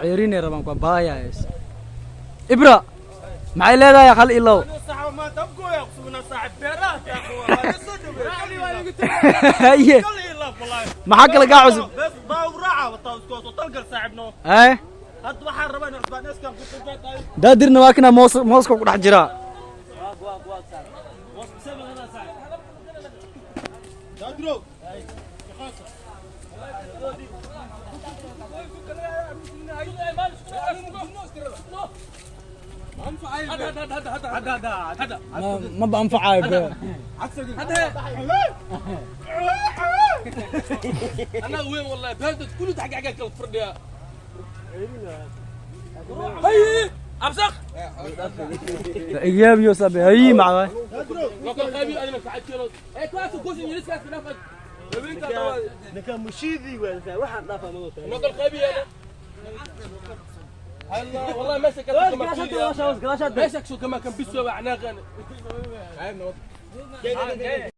Ceerinay rabaan kuwa baaya hees. Ibra, maxay leedahay hal ilow? Haye, maxaa kale kaa cusub? Haye, daadirna waa kana moos, mooska ku dhex jiraa. Ma ba anfacayo be. انا وين والله بهدد كله تحق حق الفردية. هي ابزخ. Igaabiyo sabe hayi macaa. وكل قبيل انا ساعات كيلو ايه كواس كوزن يلس كاس نفس. وكل قبيل انا الله والله مسك مسك شو كما كان بيسوى عناغ.